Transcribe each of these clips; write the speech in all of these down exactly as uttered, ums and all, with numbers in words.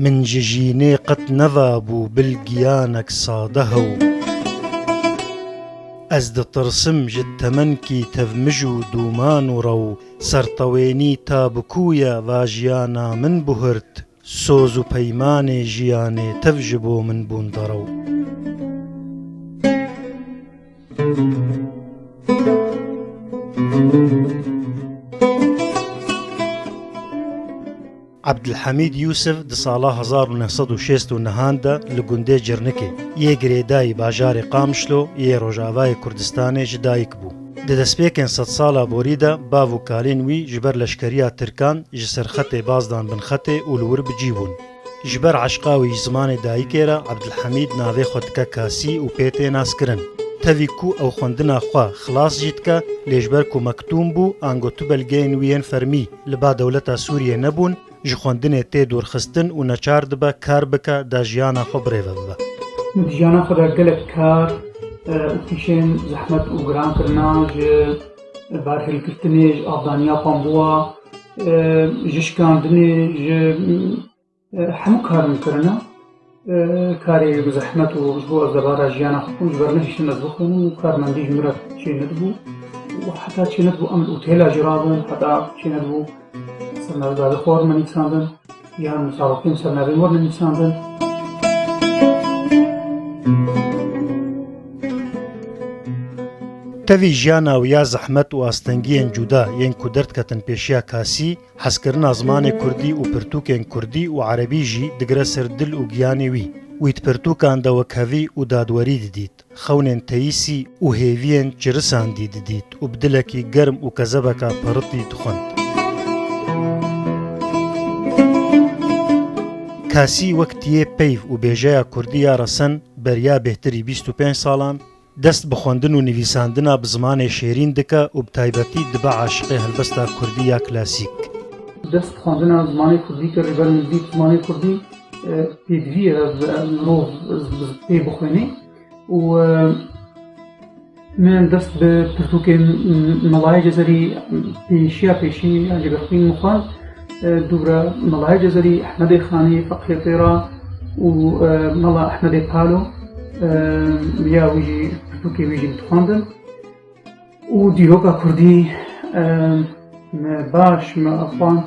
Min ji jînê qet nevabû bil giyanek sade hew. Ez ditirsim ji temenkî tevmij û dûman û rew, sertewênî ta bi kû ye va jiyana min buhirt. Soz û peymanê jiyanê tev ji bo min bûn derew. Ebdilhemîd Yûsif di sala hezar û neh sed û şêst û nehan de li gundê Cirnikê yê girêdayî bajarê Qamişlo yê Rojavayê Kurdistanê ji dayik bû. Di destpêkên sedsala borî de bav û kalên wî ji ber leşkeriya Tirkan ji serxetê baz dan binxetê û li wir bi cî bûn. Ji ber eşqa wî ji zimanê dayikê re Ebdilhemîd navê xwe dike Kasî û pê tê naskirin. Tevî ku ew xwendina xwe xilas jî dike, lê ji ber ku mektûm bû, ango tu belgeyên wî yên fermî li ba dewleta Sûriyê nebûn, ji xwendinê tê dûrxistin û neçar dibe kar bike da jiyana xwe birêve bibe. Min di jiyana xwe de gelek kar, e, û pîşên zehmet û giran kirina, ji barhilgirtinê, ji avdaniya panbûa, e, ji şikandinê, ji, e, hemû kar min kirine. E, karê bi zehmet û ji bo ez debara jiyana xwe bikim, ji ber nehiştin ez bixwînim û karmendî ji min re çênedibû. Û heta çênedibû em li otêla jî rabûn, heta çênedibû sernavê dayê xwe re me nivîsandin, yan zarokên sernavên we re me nivîsandin. Tevî jiyana wî ya zehmet û astengiyên cuda yên ku derdiketin pêşiya Kasî, hezkirina zimanê kurdî û pirtûkên kurdî û erebî jî digire ser dil û giyanê wî. Wî di pirtûkan de wekhevî û dadwerî didît. Xewnên teyîsî û hêviyên çirisandî didît û bi dilekî germ û kezebeka piritî dixwend. Kasî wek tiyê peyv û bêjeya kurdî ya resen beriya bêhtirî bîst û pênc salan dest bi xwendin û nivîsandina bi zimanê şêrîn dike û bi taybetî dibe aşiqê helbesta kurdî ya klasîk. Dest bi xwendina zimanê kurdî kir, ji ber min dît zimanê kurdî, e, pêdivî ye, ez, ez mirov, ez, ez pê bixwînî. Û, e, min dest bi pirtûkên Melayê Cezerî pêşiya pêşî, yan jî bi xwîn min xwend. E, dûvra Melayê Cezerî, Ehmedê Xanî, Feqiyê Têra û, e, Mela Ehmedê Palo, e, ya wî jî, pirtûkê wî jî dixwendin. Û dîroka kurdî, e, me baş me xwend.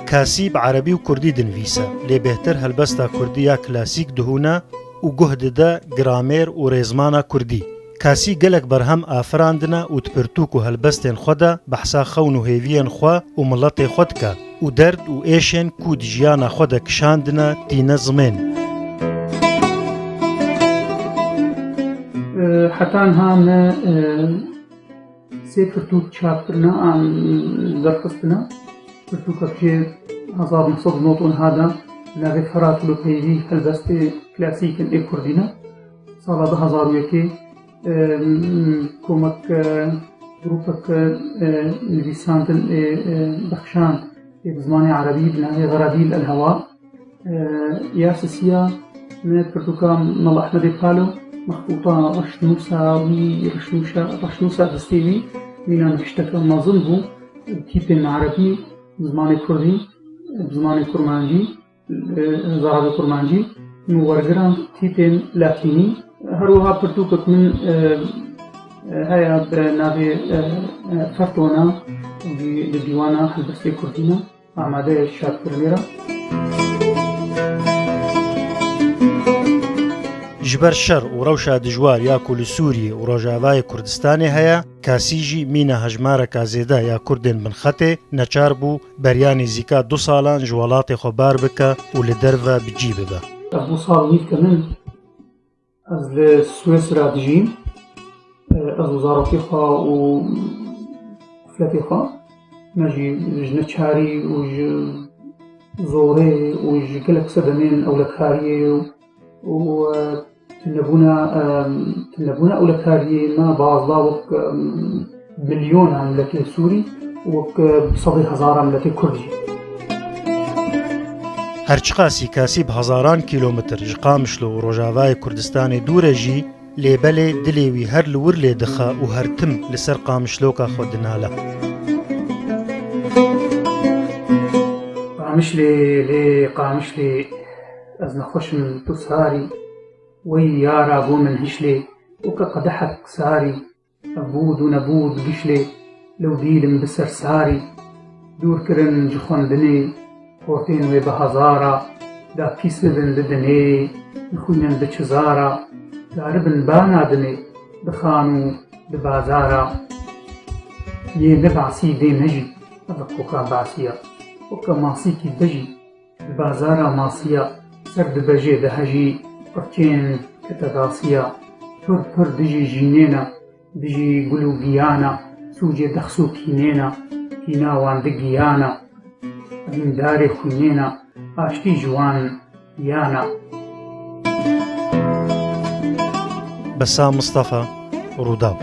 Kasî bi erebî û kurdî dinivîse, lê bêhtir helbesta kurdî ya klasîk dihûne û guh dide gramêr û rêzmana kurdî. Kasî gelek berhem afirandine û di pirtûk û helbestên xwe de behsa xewn û hêviyên xwe û miletê xwe dike û derd û êşên ku di jiyana xwe de kişandine tîne zimên. E, heta niha me, e, sê pirtûk çap kirine an derxistine. Pirtûkek jê hezar neh sed û nod û neh de navê Ferat û Peyvî helbestê klasîk in ê kurdî ne. Sala du hezar û yekê, e, komek, e, grûpek, e, nivîsandin ê, e, bexşand ê bi zimanê erebî bi navê Xeradîl el Hewa. E, ya sisiya me pirtûka Mela Ehmedê Palo, mextûta reşnûsa wî, reşnûşa, reşnûsa destê wî, mîna nivîşteke mezin bû, tîpên erebî, bi zimanê kurdî, bi zimanê kurmancî, e, zarabê kurmancî, min wergiran tîpên latînî. Her wiha pirtûkek min, e, e, heye bi navê, e, e, Fertona, di, di dîwana helbestê kurdî ne. Amade ye şarkirinê re. Ji ber şer û rewşa dijwar ya ku li Sûriyê û Rojavayê Kurdistanê heye, Kasî jî mîna hejmareka zêde ya Kurdên binxetê neçar bû beriya nêzîka du salan ji welatê xwe bar bike û li derve bi cî bibe. Ev du sal nîv ke min Ez li Swêsra dijîm. Ez û zarokê xwe û xifletê xwe, me jî ji neçarî û ji zorê û ji gelek sedemên ewlekariyê û, û, e, tunebûna, e, tunebûna ewlekariyê me bazda wek, e, milyona miletê Sûrî û wek, e, sedê hezara miletê Kurd jî. Her çiqasî Kasî bi hezaran kîlometr ji Qamişlo û Rojavayê Kurdistanê dûr e jî, Lê belê dilê wî her li wir lê dixe û her tim li ser qamişloka xwe dinale. Qamişlê, lê qamişlê, ez nexweş im tu sarî. Wey yara bo min hişlê, weke qedehek sarî. Ev bûd û nebûd gişlê, lew dîlim bi ser sarî. Dûr kirin ji xwendinê, xortên wê bi hezara, da pîs bibin di dinê, nixwînin bi çizara, karibin bana dinê, di xan û di bazara. Yê ne basî dê ne jî, ev koka basiya, weke masîkî de jî. Di bazara masiya, ser dibejê dihejî, qirçên kete dasiya. Pir pir dijî jînêna, dijî gul û giyana, sûcê dexs û kînêna, kîna wan di giyana. Evîndarê xwînêna, aştî ji wan yana. Besa Mistefa, Rûdaw.